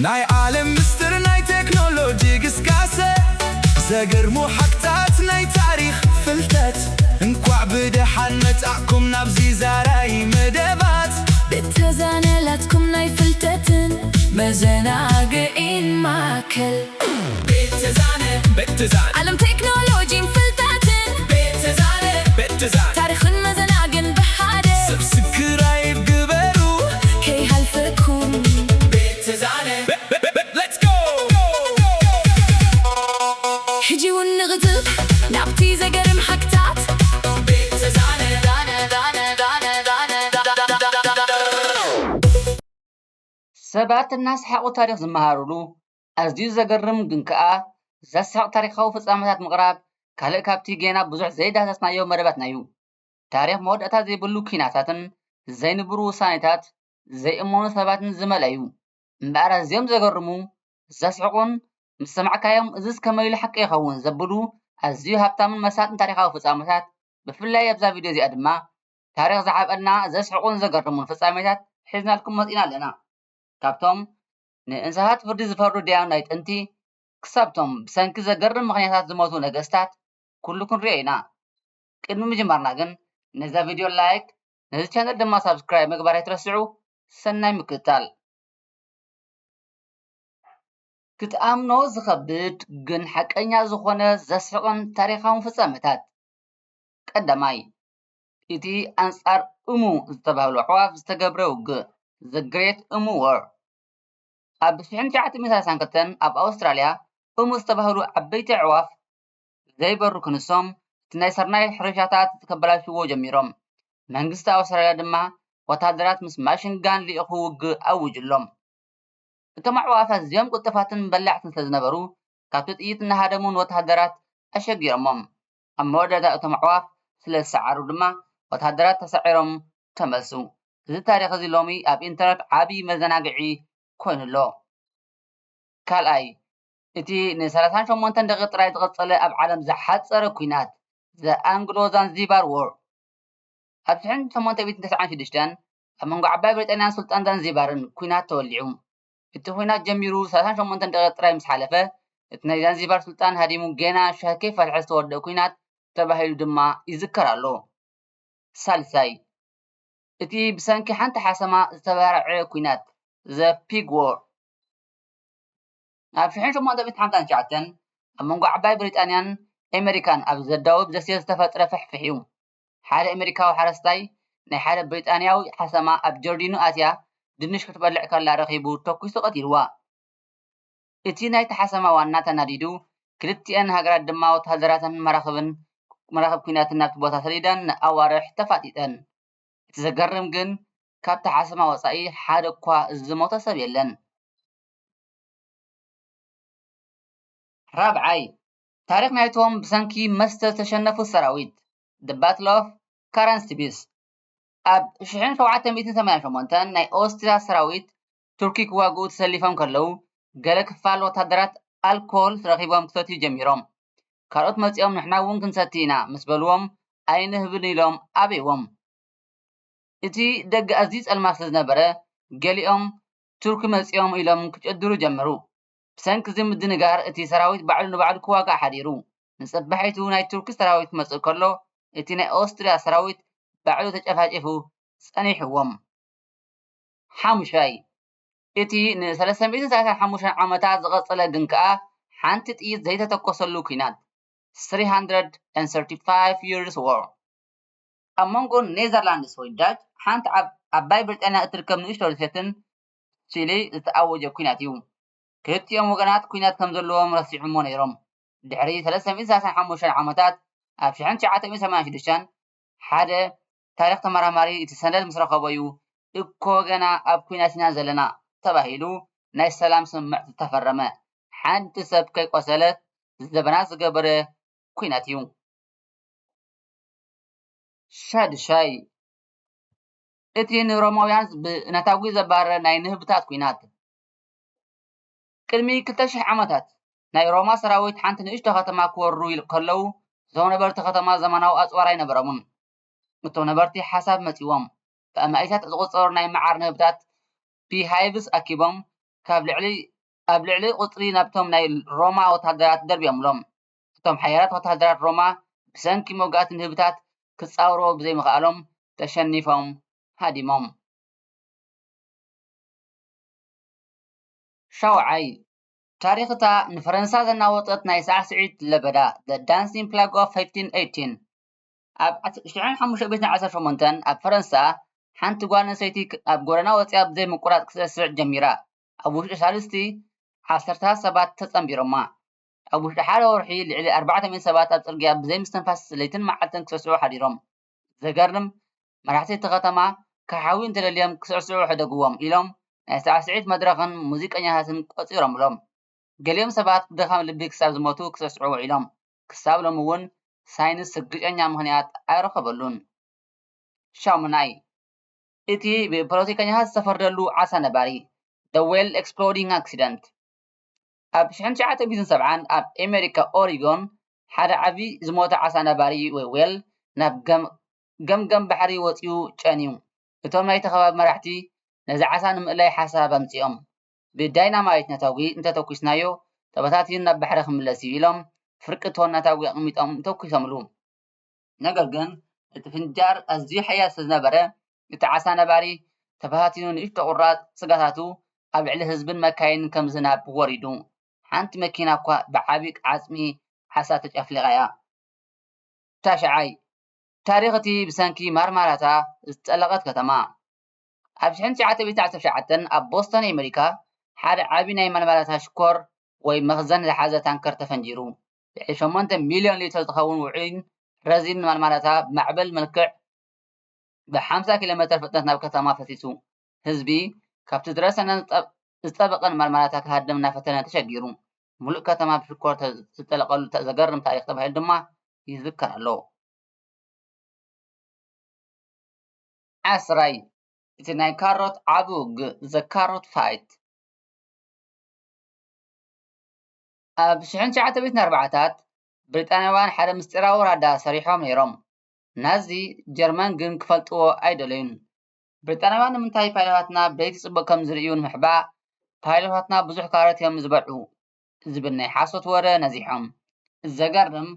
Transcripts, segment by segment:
ናይ ዓለም ምስጢር ናይ ቴክኖሎጂ ግስጋሰ፣ ዘገርሙ ሓቅታት ናይ ታሪኽ ፍልጠት። እንኳዕ ብደሓን መጻእኩም ናብዚ ዛራይ መደባት። ቤት ተዛነ ላትኩም ናይ ፍልጠትን መዘናግዒን ማእከል። ቤት ተዛነ፣ ቤት ተዛነ። ዓለም ቴክኖሎጂን ፍልጠትን። ቤት ተዛነ፣ ቤት ተዛነ። ታሪኽን መዘናግዕን ብሓደ። ሰብስክራይብ ግበሩ። ከይሃልፈኩም። ቤት ተዛነ። Let's go! ሕጂ እውን ንቕጽል ናብቲ ዘገርም ሓቅታት። ቤት ተዛነ። ሰባት እናስሓቑ ታሪኽ ዝመሃሩሉ ኣዝዩ ዘገርም ግን ከኣ ዘስሕቕ ታሪኻዊ ፍጻመታት ምቕራብ ካልእ ካብቲ ጌና ብዙሕ ዘይዳህሰስናዮ መደባትና እዩ። ታሪኽ መወዳእታ ዘይብሉ ኲናታትን ዘይንቡር ውሳኔታት ዘይእመኑ ሰባትን ዝመልአ እዩ። እምበኣር ኣዝዮም ዘገርሙ፣ ዘስሕቑን ምስ ሰማዕካዮም እዝስ ከመይ ኢሉ ሓቂ ይኸውን ዘብሉ ኣዝዩ ሃብታምን መሳጥን ታሪኻዊ ፍጻመታት ብፍላይ ኣብዛ ቪድዮ እዚኣ ድማ ታሪኽ ዝሓብአልና ዘስሕቑን ዘገርሙን ፍጻሜታት ሒዝናልኩም መጺና ኣለና። ካብቶም ንእንስሳት ፍርዲ ዝፈርዱ ዳያኑ ናይ ጥንቲ ክሳብቶም ብሰንኪ ዘገርም ምኽንያታት ዝሞቱ ነገስታት ኩሉ ክንሪኦ ኢና። ቅድሚ ምጅማርና ግን ነዛ ቪድዮ ላይክ፣ ነዚ ቻነል ድማ ሳብስክራይብ ምግባር ኣይትረስዑ። ሰናይ ምክትታል። ክትኣምኖ ዝኸብድ ግን ሓቀኛ ዝኾነ ዘስሕቕን ታሪኻውን ፍጻመታት። ቀዳማይ፣ እቲ ኣንጻር እሙ ዝተባህሉ ኣዕዋፍ ዝተገብረ ውግእ፣ The Great Emu War። ኣብ ሽሕን ትሽዓተ ሚእትን ሰላሳን ክልተን ኣብ ኣውስትራልያ እሙ ዝተባህሉ ዓበይቲ ኣዕዋፍ ዘይበሩ ክንሶም፣ እቲ ናይ ስርናይ ሕርሻታት ከበላሽዎ ጀሚሮም። መንግስቲ ኣውስትራልያ ድማ ወታደራት ምስ ማሽን ጋን ልኢኹ ውግእ ኣዊጁሎም። እቶም ኣዕዋፍ ኣዝዮም ቅልጡፋትን በላዕትን ስለ ዝነበሩ፣ ካብቲ ጥይት እናሃደሙ ንወተሃደራት ኣሸጊሮሞም። ኣብ መወዳእታ እቶም ኣዕዋፍ ስለ ዝሰዓሩ ድማ፣ ወተሃደራት ተሳዒሮም ተመልሱ። እዚ ታሪኽ እዚ ሎሚ ኣብ ኢንተርነት ዓቢ መዘናግዒ ኮይኑ ኣሎ። ካልኣይ፣ እቲ ንሰላሳን ሸሞንተን ደቂቕ ጥራይ ዝቐጸለ ኣብ ዓለም ዝሓጸረ ኲናት፣ The Anglo Zanzibar War፣ ኣብ ሽሕን ሸሞንተ ሚእትን ተስዓን ሽዱሽተን ኣብ መንጎ ዓባይ ብሪጣንያን ሱልጣን ዛንዚባርን ኲናት ተወሊዑ። እቲ ኲናት ጀሚሩ ሰላሳን ሸሞንተን ደቂቕ ጥራይ ምስ ሓለፈ፣ እቲ ናይ ዛንዚባር ሱልጣን ሃዲሙ ጌና ሻሂ ከይፈትሐ ዝተወደአ ኲናት ተባሂሉ ድማ ይዝከር ኣሎ። ሳልሳይ፣ እቲ ብሰንኪ ሓንቲ ሓሰማ ዝተባርዐ ኲናት፣ The Pig War፣ ኣብ ሽሕን ሸሞንተ ሚእትን ሓምሳን ትሽዓተን ኣብ መንጎ ዓባይ ብሪጣንያን ኣመሪካን ኣብ ዘዳውብ ደሴት ዝተፈጥረ ፍሕፍሕ እዩ። ሓደ ኣመሪካዊ ሓረስታይ ናይ ሓደ ብሪጣንያዊ ሓሰማ ኣብ ጀርዲኑ ኣትያ ድንሽ ክትበልዕ ከላ ረኺቡ ተኲሱ ቀቲልዋ። እቲ ናይቲ ሓሰማ ዋና ተናዲዱ፣ ክልቲኤን ሃገራት ድማ ወተሃደራተን መራኽብን መራኽብ ኲናትን ናብቲ ቦታ ሰዲደን ንኣዋርሕ ተፋጢጠን። እቲ ዘገርም ግን ካብቲ ሓሰማ ወጻኢ ሓደ እኳ ዝሞተ ሰብ የለን። ራብዓይ፣ ታሪኽ ናይቶም ብሰንኪ መስተ ዝተሸነፉ ሰራዊት፣ The Battle of Karansibis። ኣብ ሽሕን ሸውዓተ ሚእትን ሰማንያን ሸሞንተን ናይ ኦስትርያ ሰራዊት ቱርኪ ክዋግኡ ተሰሊፎም ከለዉ፣ ገለ ክፋል ወታደራት ኣልኮል ረኺቦም ክሰትዩ ጀሚሮም። ካልኦት መጺኦም ንሕና እውን ክንሰቲ ኢና ምስ በልዎም ኣይንህብን ኢሎም ኣበይዎም። እቲ ደገ ኣዝዩ ጸልማት ስለ ዝነበረ፣ ገሊኦም ቱርኪ መጺኦም ኢሎም ክጭድሩ ጀመሩ። ብሰንኪ እዚ ምድንጋር እቲ ሰራዊት ባዕሉ ንባዕሉ ክዋጋእ ሓዲሩ። ንጽባሒቱ ናይ ቱርኪ ሰራዊት ክመጽእ ከሎ፣ እቲ ናይ ኦስትርያ ሰራዊት ባዕሉ ተጨፋጪፉ ጸኒሕዎም። ሓሙሻይ፣ እቲ ንሰለስተ ሚእትን ሰላሳን ሓሙሽተን ዓመታት ዝቐጸለ ግን ከኣ ሓንቲ ጥይት ዘይተተኮሰሉ ኲናት፣ three hundred and thirty-five Years War፣ ኣብ መንጎ ኔዘርላንድስ ወይ ዳች ሓንቲ ኣብ ዓባይ ብሪጣንያ እትርከብ ንእሽቶ ደሴትን ቺሊ ዝተኣወጀ ኲናት እዩ። ክልቲኦም ወገናት ኲናት ከም ዘለዎም ረሲዖሞ ነይሮም። ድሕሪ ሰለስተ ሚእትን ሰላሳን ሓሙሽተን ዓመታት፣ ኣብ ሽሕን ትሽዓተ ሚእትን ሰማንያን ሽዱሽተን ሓደ ታሪኽ ተመራማሪ እቲ ሰነድ ምስ ረኸቦ እዩ እኮ ገና ኣብ ኲናት ኢና ዘለና ተባሂሉ ናይ ሰላም ስምምዕ ዝተፈረመ። ሓንቲ ሰብ ከይቆሰለት ዘበናት ዝገበረ ኲናት እዩ። ሻድሻይ፣ እቲ ንሮማውያን ብነታጒ ዘባረረ ናይ ንህብታት ኲናት። ቅድሚ ክልተ ሽሕ ዓመታት ናይ ሮማ ሰራዊት ሓንቲ ንእሽቶ ከተማ ክወሩ ኢል-፣ ከለዉ፣ እቶም ነበርቲ ከተማ ዘመናዊ ኣጽዋር ኣይነበሮምን። እቶም ነበርቲ ሓሳብ መጺዎም፣ ብኣማኢታት ዝቑጸሩ ናይ መዓር ንህብታት፣ ቢሃይቭስ፣ ኣኪቦም ካብ ልዕሊ ኣብ ልዕሊ ቁጽሪ ናብቶም ናይ ሮማ ወተሃደራት ደርብዮምሎም። እቶም ሓያላት ወተሃደራት ሮማ ብሰንኪ መውጋእቲ ንህብታት ክጻወርዎ ብዘይምኽኣሎም ተሸኒፎም ሃዲሞም። ሻውዓይ፣ ታሪኽ እታ ንፈረንሳ ዘናወጸት ናይ ሳዕስዒት ለበዳ፣ The Dancing Plague of fifteen eighteen። ኣብ ዓስ-፣ ሽሕን ሓሙሽተ ሚእትን ዓሰርተ ሸሞንተን ኣብ ፈረንሳ ሓንቲ ጓል ኣንስተይቲ ክ-፣ ኣብ ጎደና ወጺኣ ብዘይ ምቁራጽ ክትስዕስዕ ጀሚራ። ኣብ ውሽጢ ሳልስቲ ዓሰርታት ሰባት ተጸንቢሮማ። ኣብ ውሽጢ ሓደ ወርሒ ልዕሊ ኣርባዕተ ሚእቲ ሰባት ኣብ ጽርግያ ብዘይ ምስትንፋስ ለይትን መዓልትን ክስዕስዑ ሓዲሮም። ዘገርም፣ መራሕቲ እቲ ከተማ ክሓዊ እንተደልዮም ክስዕስዑ ሕደግዎም ኢሎም ናይ ሳዕስዒት መድረኽን ሙዚቀኛታትን ቆጺሮምሎም። ገሊኦም ሰባት ብድኻም ልቢ ክሳብ ዝሞቱ ክስዕስዑ ውዒሎም። ክሳብ ሎሚ እውን ሳይንስ ስግጨኛ ምኽንያት ኣይረኸበሉን። ሻሙናይ፣ እቲ ብፖለቲከኛታት ዝተፈርደሉ ዓሳ ነባሪ፣ The Whale Exploding Accident። ኣብ ሽሕን ትሽዓተ ሚእትን ሰብዓን ኣብ ኣሜሪካ ኦሪጎን ሓደ ዓቢ ዝሞተ ዓሳ ነባሪ ወይ ዌል ናብ ገም-፣ ገምገም ባሕሪ ወጺኡ ጨንዩ። እቶም ናይቲ ከባቢ መራሕቲ ነዚ ዓሳ ንምእላይ ሓሳብ ኣምጺኦም። ብዳይናማይት ነታጒ እንተተኲስናዮ ተበታቲኑ ናብ ባሕሪ ክምለስ እዩ ኢሎም ፍርቂ ቶን ነታጒ ኣቐሚጦም ተኲሶምሉ። ነገር ግን እቲ ፍንጃር ኣዝዩ ሓያል ስለ ዝነበረ እቲ ዓሳ ነባሪ ተበታቲኑ ንእሽቶ ቁራጽ ስጋታቱ ኣብ ልዕሊ ህዝብን መካይንን ከም ዝናብ ወሪዱ። ሓንቲ መኪና እኳ ብዓቢ ዓጽሚ ዓሳ ተጨፍሊቓ እያ። ታሽዓይ፣ ታሪኽ እቲ ብሰንኪ ማርማላታ ዝጠለቐት ከተማ። ኣብ ሽሕን ትሽዓተ ሚእትን ዓሰርተ ትሽዓተን ኣብ ቦስተን ኣሜሪካ ሓደ ዓቢ ናይ ማርማላታ ሽኮር ወይ መኽዘን ዝሓዘ ታንከር ተፈንጂሩ። ልዕሊ ሸሞንተ ሚልዮን ሊትሮ ዝኸውን ውዑይን ረዚን ማርማላታ ብማዕበል መልክዕ ብሓምሳ ኪሎ ሜተር ፍጥነት ናብ ከተማ ፈሲሱ። ህዝቢ ካብቲ ዝረሰነን ዝጠ-፣ ዝጠበቐን ማርማላታ ክሃድም እናፈተነ ተሸጊሩ። ሙሉእ ከተማ ብሽኮር ተ-፣ ዝጠለቐሉ ተ-፣ ዘገርም ታሪኽ ተባሂሉ ድማ ይዝከር ኣሎ። ዓስራይ፣ እቲ ናይ ካሮት ዓቢ ውግእ፣ The Carrot Fight። ኣብ ሽሕን ትሽዓተ ሚእትን ኣርባዓታት ብሪጣንያውያን ሓደ ምስጢራዊ ራዳር ሰሪሖም ነይሮም። ናዚ ጀርመን ግን ክፈልጥዎ ኣይደለዩን። ብሪጣንያውያን ንምንታይ ፓይሎታትና ብለይቲ ጽቡቕ ከም ዝርእዩ ንምሕባእ ፓይሎታትና ብዙሕ ካሮት እዮም ዝበልዑ ዝብል ናይ ሓሶት ወረ ነዚሖም። ዘገርም፣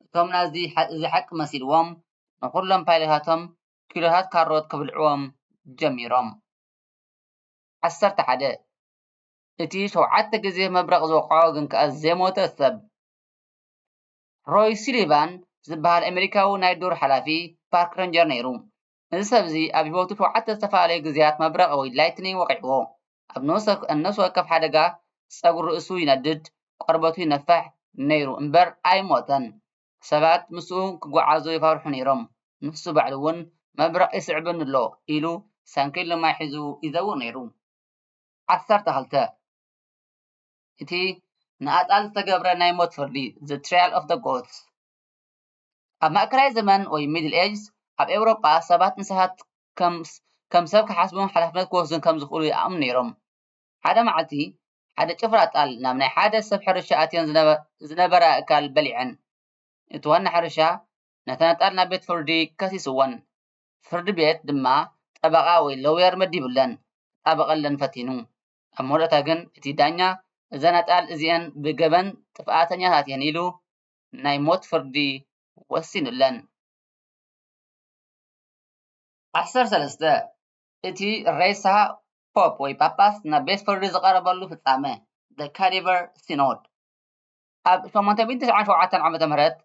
እቶም ናዚ ሓ-፣ እዚ ሓቂ መሲልዎም ንኹሎም ፓይሎታቶም ኪሎታት ካሮት ክብልዕዎም ጀሚሮም። ዓሰርተ ሓደ፣ እቲ ሸውዓተ ግዜ መብረቕ ዝወቕዖ ግን ከኣ ዘይሞተ ሰብ። ሮይ ሲሊቫን ዝበሃል ኣሜሪካዊ ናይ ዱር ሓላፊ ፓርክ ረንጀር ነይሩ። እዚ ሰብ እዚ ኣብ ህይወቱ ሸውዓተ ዝተፈላለዩ ግዜያት መብረቕ ወይ ላይትኒንግ ወቒዕዎ። ኣብ ነፍሲ ወከ-፣ ኣብ ነፍሲ ወከፍ ሓደጋ ጸጉሪ ርእሱ ይነድድ፣ ቆርበቱ ይነፍሕ ነይሩ እምበር ኣይሞተን። ሰባት ምስኡ ክጓዓዙ ይፈርሑ ነይሮም። ንሱ ባዕሉ እውን መብረቕ ይስዕበኒ ኣሎ ኢሉ ሳንኬሎ ማይ ሒዙ ይዘውር ነይሩ። ዓሰርተ ክልተ፣ እቲ ንኣጣል ዝተገብረ ናይ ሞት ፍርዲ፣ The Trial of the Gods። ኣብ ማእከላይ ዘመን ወይ ሚድል ኤጅስ ኣብ ኤውሮጳ ሰባት ንሰባት ከም፣ ከም ሰብ ክሓስቡን ሓላፍነት ክወስዱን ከም ዝኽእሉ ይኣምኑ ነይሮም። ሓደ መዓልቲ ሓደ ጭፍራ ኣጣል ናብ ናይ ሓደ ሰብ ሕርሻ ኣትየን ዝነበ-፣ ዝነበረ ኣእካል በሊዐን። እቲ ዋና ሕርሻ ነተን ኣጣል ናብ ቤት ፍርዲ ከሲስወን። ፍርዲ ቤት ድማ ጠበቓ ወይ ሎየር መዲቡለን። ክጣበቐለን ፈቲኑ። ኣብ መወዳእታ ግን እቲ ዳኛ እዘን ኣጣል እዚኤን ብገበን ጥፍኣተኛታት እየን ኢሉ ናይ ሞት ፍርዲ ወሲኑለን። ዓሰርተ ሰለስተ፣ እቲ ሬሳ ፖፕ ወይ ጳጳስ ናብ ቤት ፍርዲ ዝቐረበሉ ፍጻመ፣ The Cadaver Synod። ኣብ ሸሞንተ ሚእትን ተስዓን ሸውዓተን ዓመተ ምህረት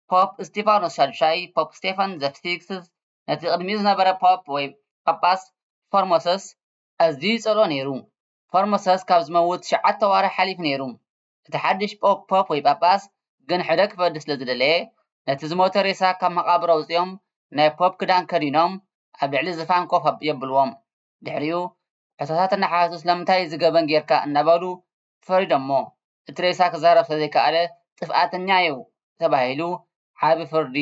ፖፕ እስቲፋኖስ ሻድሻይ፣ ፖፕ ስቴፋን ዘ ሲክስዝ፣ ነቲ ቅድሚኡ ዝነበረ ፖፕ ወይ ጳጳስ ፎርሞሰስ ኣዝዩ ይጸልኦ ነይሩ። ፎርሞሰስ ካብ ዝመውት ትሽዓተ ኣዋርሕ ሓሊፉ ነይሩ። እቲ ሓድሽ ፖፕ፣ ፖፕ ወይ ጳጳስ ግን ሕደ ክፈዲ ስለ ዝደለየ፣ ነቲ ዝሞተ ሬሳ ካብ መቓብር ኣውጺኦም፣ ናይ ፖፕ ክዳን ከዲኖም፣ ኣብ ልዕሊ ዝፋን ኮፍ ኣብ-፣ የብልዎም። ድሕሪኡ፣ ሕቶታት እናሓተቱ፣ "ስለምንታይ እዚ ገበን ጌርካ?" እናበሉ ፈሪዶሞ። እቲ ሬሳ ክዛረብ ስለ ዘይከኣለ፣ "ጥፍኣተኛ እዩ" ተባሂሉ ዓቢ ፍርዲ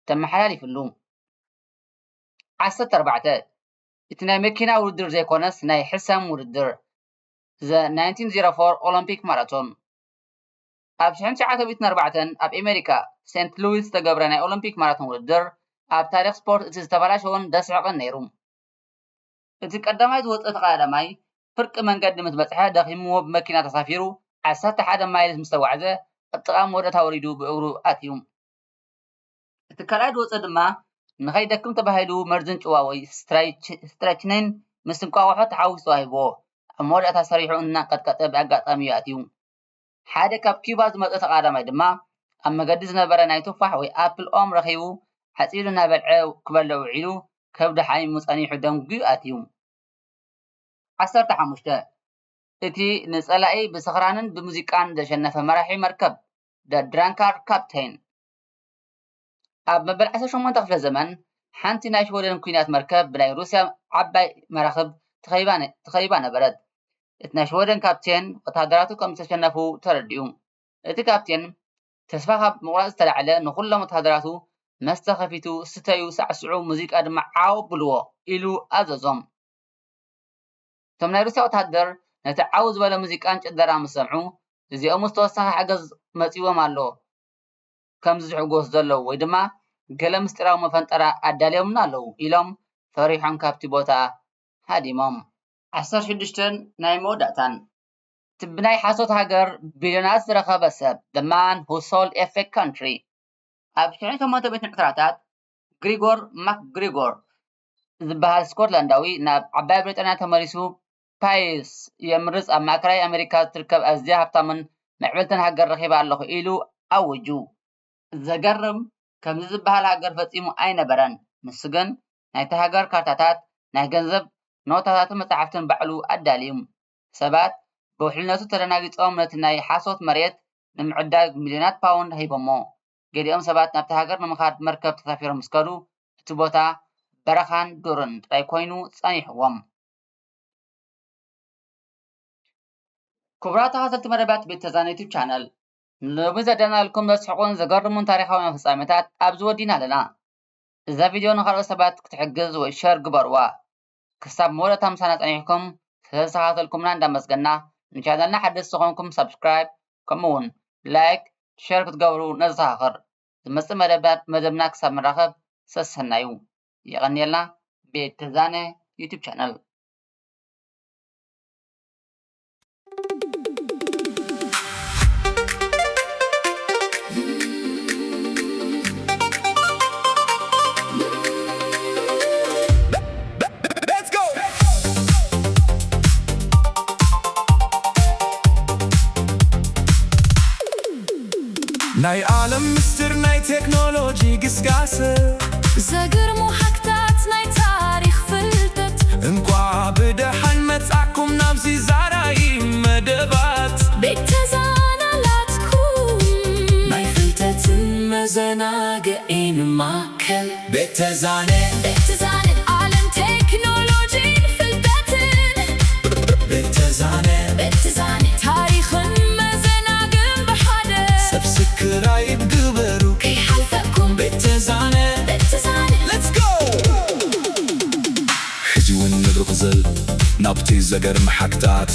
ተመሓላሊፍሉ። ዓሰርተ ኣርባዕተ፣ እቲ ናይ መኪና ውድድር ዘይኮነስ ናይ ሕሰም ውድድር፣ The ናይንቲን ዜሮ ፎር ኦሎምፒክ ማራቶን። ኣብ ሽሕን ትሽዓተ ሚእትን ኣርባዕተን ኣብ ኣሜሪካ ሴንት ሉዊስ ዝተገብረ ናይ ኦሎምፒክ ማራቶን ውድድር ኣብ ታሪኽ ስፖርት እቲ ዝተበላሸወን ዘስሕቕን ነይሩ። እቲ ቀዳማይ ዝወጸ ተቐዳዳማይ ፍርቂ መንገዲ ምስ በጽሐ ደኺምዎ ብመኪና ተሳፊሩ ዓሰርተ ሓደ ማይልስ ምስ ተጓዕዘ ኣብ ጥቓ መወዳእታ ወሪዱ ብእግሩ ኣትዩ። እቲ ካልኣይ ዝወጸ ድማ ንኸይደክም ተባሂሉ መርዝን ጭዋ ወይ ስትራይች- ስትራይችኒን ምስ እንቋቑሖ ተሓዊሱ ተዋሂብዎ ኣብ መወዳእታ ሰሪሑ እናንቀጥቀጠ ብኣጋጣሚ እዩ ኣትዩ። ሓደ ካብ ኪዩባ ዝመጸ ተቓዳማይ ድማ ኣብ መገዲ ዝነበረ ናይ ቱፋሕ ወይ ኣፕል ኦም ረኺቡ ዓጺዱ እናበልዐ ክበልዕ ውዒሉ ከብዱ ሓሚሙ ጸኒሑ ደንጒዩ ኣትዩ። ዓሰርተ ሓሙሽተ እቲ ንጸላኢ ብስኽራንን ብሙዚቃን ዘሸነፈ መራሒ መርከብ፣ The Drunkard Captain። ኣብ መበል ዓሰርተ ሸሞንተ ክፍለ ዘመን ሓንቲ ናይ ሽወደን ኲናት መርከብ ብናይ ሩስያ ዓባይ መራኽብ ተኸቢባ ነ- ተኸቢባ ነበረት። እቲ ናይ ሽወደን ካፕቴን ወተሃደራቱ ከም ዝተሸነፉ ተረዲኡ። እቲ ካፕቴን ተስፋ ካብ ምቑራጽ ዝተላዕለ ንኹሎም ወተሃደራቱ መስተ ከፊቱ ስተዩ፣ ሳዕስዑ፣ ሙዚቃ ድማ ዓው ኣብልዎ ኢሉ ኣዘዞም። እቶም ናይ ሩስያ ወተሃደር ነቲ ዓው ዝበለ ሙዚቃን ጭደራ ምስ ሰምዑ፣ እዚኦምስ ተወሳኺ ሓገዝ መጺዎም ኣሎ፣ ከም ዝሕጎስ ዘለዉ ወይ ድማ ገለ ምስጢራዊ መፈንጠራ ኣዳልዮምና ኣለዉ ኢሎም ፈሪሖም ካብቲ ቦታ ሃዲሞም። ዓሰርተ ሽዱሽተ ናይ መወዳእታን እቲ ብናይ ሓሶት ሃገር ቢልዮናት ዝረኸበ ሰብ፣ The Man Who Sold a Fake Country። ኣብ ሽሕን ሸሞንተ ሚእትን ዕስራታት ግሪጎር ማክግሪጎር ዝበሃል ስኮትላንዳዊ ናብ ዓባይ ብሪጣንያ ተመሊሱ ፓይስ የምርጽ፣ ኣብ ማእከላይ ኣሜሪካ ዝትርከብ ኣዝያ ሃብታምን ምዕብልትን ሃገር ረኺበ ኣለኹ ኢሉ ኣዊጁ። ዘገርም፣ ከምዚ ዝበሃል ሃገር ፈጺሙ ኣይነበረን። ንሱ ግን ናይቲ ሃገር ካርታታት፣ ናይ ገንዘብ ኖታታትን መጻሕፍትን ባዕሉ ኣዳልዩ። ሰባት ብውሕልነቱ ተደናጊጾም ነቲ ናይ ሓሶት መሬት ንምዕዳግ ሚልዮናት ፓውንድ ሂቦሞ። ገሊኦም ሰባት ናብቲ ሃገር ንምኻድ መርከብ ተሳፊሮም ምስ ከዱ፣ እቲ ቦታ በረኻን ዱርን ጥራይ ኮይኑ ጸኒሕዎም። ክቡራት ተኸታተልቲ መደባት ቤት ተዛነ ዩቱብ ቻነል፣ ንሎሚ ዘዳናልኩም ዘስሕቑን ዘገርሙን ታሪኻውያን ፍጻሜታት ኣብዚ ወዲና ኣለና። እዛ ቪድዮ ንኻልኦት ሰባት ክትሕግዝ ወይ ሸር ግበርዋ። ክሳብ መወዳእታ ምሳና ጸኒሕኩም ስለ ዝተኸታተልኩምና እንዳመስገና፣ ንቻነልና ሓደስቲ ዝኾንኩም ሳብስክራይብ፣ ከምኡ እውን ላይክ፣ ሸር ክትገብሩ ነዘኻኽር። ዝመጽእ መደብና መደብና ክሳብ ንራኸብ ሰሰናዩ። የቐንየልና። ቤት ተዛነ ዩቱብ ቻነል። ናይ ዓለም ምስጢር ናይ ቴክኖሎጂ ግስጋሰ፣ ዘገርሙ ሃክታት ናይ ታሪኽ ፍልጠት። እንቋዕ ብደሓን መጻእኩም ናብዚ ዛራይ መደባት። ቤት ተዛነ ኣላትኩም፣ ናይ ፍልጠትን መዘናግዒን ማእከል። ቤት ተዛነ። ቤት ተዛነ። ዓለም ቴክኖሎጂን ፍልጠትን። ቤት ተዛነ። ቤት ተዛነ። ታሪኽን መዘናግዕን ብሓደ። ሰብስክራይብ ግበሩ። ከይሓልፈኩም። ቤት ተዛነ። ቤት ተዛነ። Let's go! ሕጂ እውን ንብርኽ ዘል ናብቲ ዘገርም ሓክታት።